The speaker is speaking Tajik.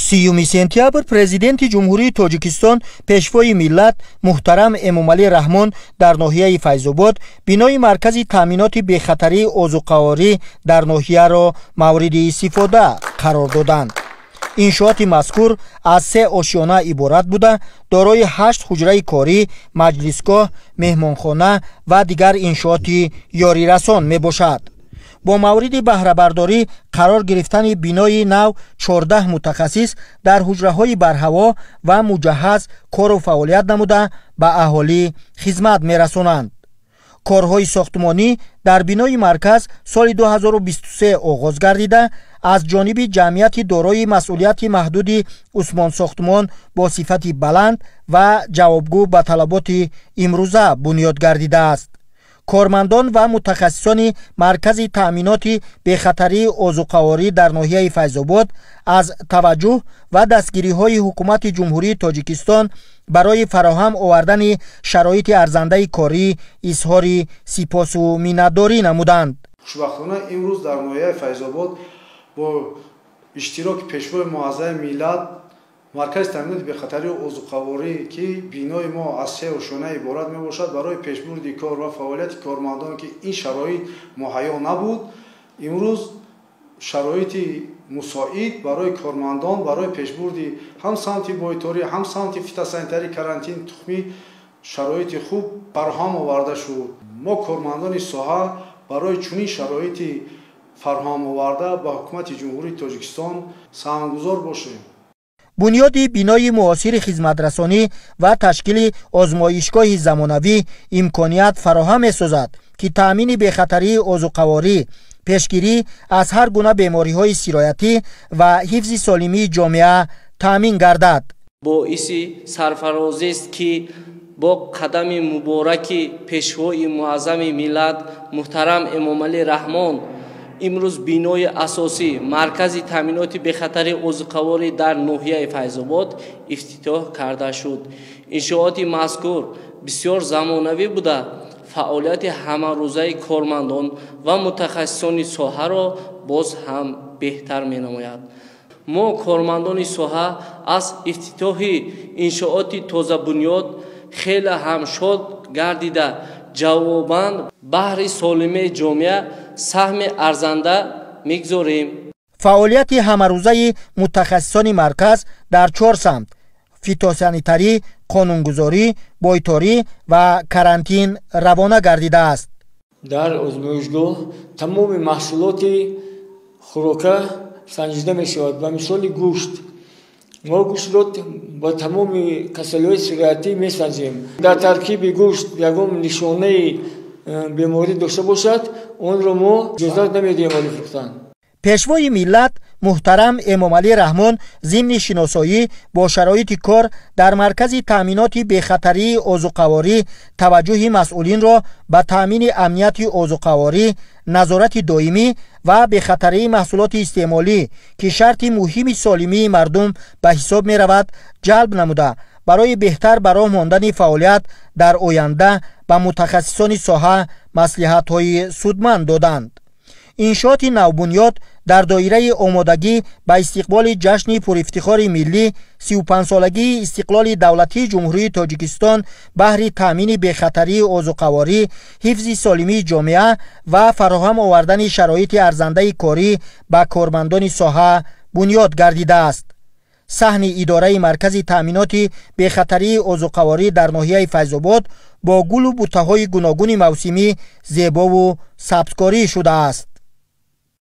30 сентябр Президенти Ҷумҳурии Тоҷикистон, Пешвои миллат муҳтарам Эмомалӣ Раҳмон дар ноҳияи Файзобод бинои маркази таъминоти бехатарии озуқаворӣ дар ноҳияро мавриди истифода қарор доданд. Иншооти мазкур аз се ошёна иборат буда, дорои 8 ҳуҷраи корӣ, маҷлисгоҳ, меҳмонхона ва дигар иншооти ёрирасон мебошад. Бо мавриди баҳрабардорӣ қарор гирифтани бинои нав 14 мутахассис дар ҳуҷраҳои барҳаво ва муҷаҳҳаз кору фаъолият намуда, ба аҳолӣ хизмат мерасонанд. Корҳои сохтмонӣ дар бинои марказ соли 2023 оғоз гардида, аз ҷониби ҷамъияти дорои масъулияти маҳдуди Усмонсохтмон бо сифати баланд ва ҷавобгӯ ба талаботи имрӯза бунёд гардидааст. Кормандон ва мутахассисони маркази таъминоти бехатарии озуқаворӣ дар ноҳияи Файзобод аз таваҷҷӯҳ ва дастгириҳои Ҳукумати Ҷумҳурии Тоҷикистон барои фароҳам овардани шароити арзандаи корӣ изҳори сипосу миннатдорӣ намуданд. Хушбахтона, имрӯз дар ноҳияи Файзобод бо иштироки Пешвои муаззами миллат маркази таъминоти бехатарии озуқаворӣ, ки бинои мо аз се ошёна иборат мебошад, барои пешбурди кор ва фаъолияти кормандон, ки ин шароит муҳайё набуд, имрӯз шароити мусоид барои кормандон барои пешбурди ҳам самти бойторӣ, ҳам самти фитосанитарӣ, карантин тухмӣ шароити хуб фароҳам оварда шуд. Мо, кормандони соҳа, барои чунин шароити фароҳам оварда ба Ҳукумати Ҷумҳурии Тоҷикистон саҳмгузор бошем. Бунёди бинои муосири хизматрасонӣ ва ташкили озмоишгоҳи замонавӣ имконият фароҳам месозад, ки таъмини бехатарии озуқаворӣ, пешгирӣ аз ҳар гуна бемориҳои сироятӣ ва ҳифзи солимии ҷомеа таъмин гардад. Боиси сарфарозист, ки бо қадами мубораки Пешвои муаззами миллат муҳтарам Эмомалӣ Раҳмон имрӯз бинои асосӣ маркази таъминоти бехатарии озуқаворӣ дар ноҳияи Файзобод ифтитоҳ карда шуд. Иншооти мазкур бисёр замонавӣ буда, фаъолияти ҳамарӯзаи кормандон ва мутахассисони соҳаро боз ҳам беҳтар менамояд. Мо, кормандони соҳа, аз ифтитоҳи иншооти тозабунёд хеле ҳам шод гардида, ҷавобан баҳри солимии ҷомеа саҳми арзанда мегузорем. Фаъолияти ҳамарӯзаи мутахассисони марказ дар чор самт: фитосанитарӣ, қонунгузорӣ, бойторӣ ва карантин равона гардидааст. Дар озмоишгоҳ тамоми маҳсулоти хӯрока санҷида мешавад. Ба мисоли гӯшт, мо гӯштро ба тамоми касалиҳои сироятӣ месанҷем. Дар таркиби гӯшт ягон нишонаи беморӣ дошта бошад, онро мо иҷозат намедиҳем барои фурӯхтан. Пешвои миллат муҳтарам Эмомалӣ Раҳмон зимни шиносоӣ бо шароити кор дар маркази таъминоти бехатарии озуқаворӣ таваҷҷӯҳи масъулинро ба таъмини амнияти озуқаворӣ, назорати доимӣ ва бехатарии маҳсулоти истеъмолӣ, ки шарти муҳими солимии мардум ба ҳисоб меравад, ҷалб намуда, барои беҳтар ба роҳ мондани фаъолият дар оянда ба мутахассисони соҳа маслиҳатҳои судманд доданд. Иншооти навбунёд дар доираи омодагӣ ба истиқболи ҷашни пурифтихори миллӣ, 35-солагии истиқлоли давлатии Ҷумҳурии Тоҷикистон, баҳри таъмини бехатарии озуқаворӣ, ҳифзи солимии ҷомеа ва фароҳам овардани шароити арзандаи корӣ ба кормандони соҳа бунёд гардидааст. Саҳни идораи маркази таъминоти бехатарии озуқаворӣ дар ноҳияи Файзобод бо гулу буттаҳои гуногуни мавсимӣ зебову сабзкорӣ шудааст.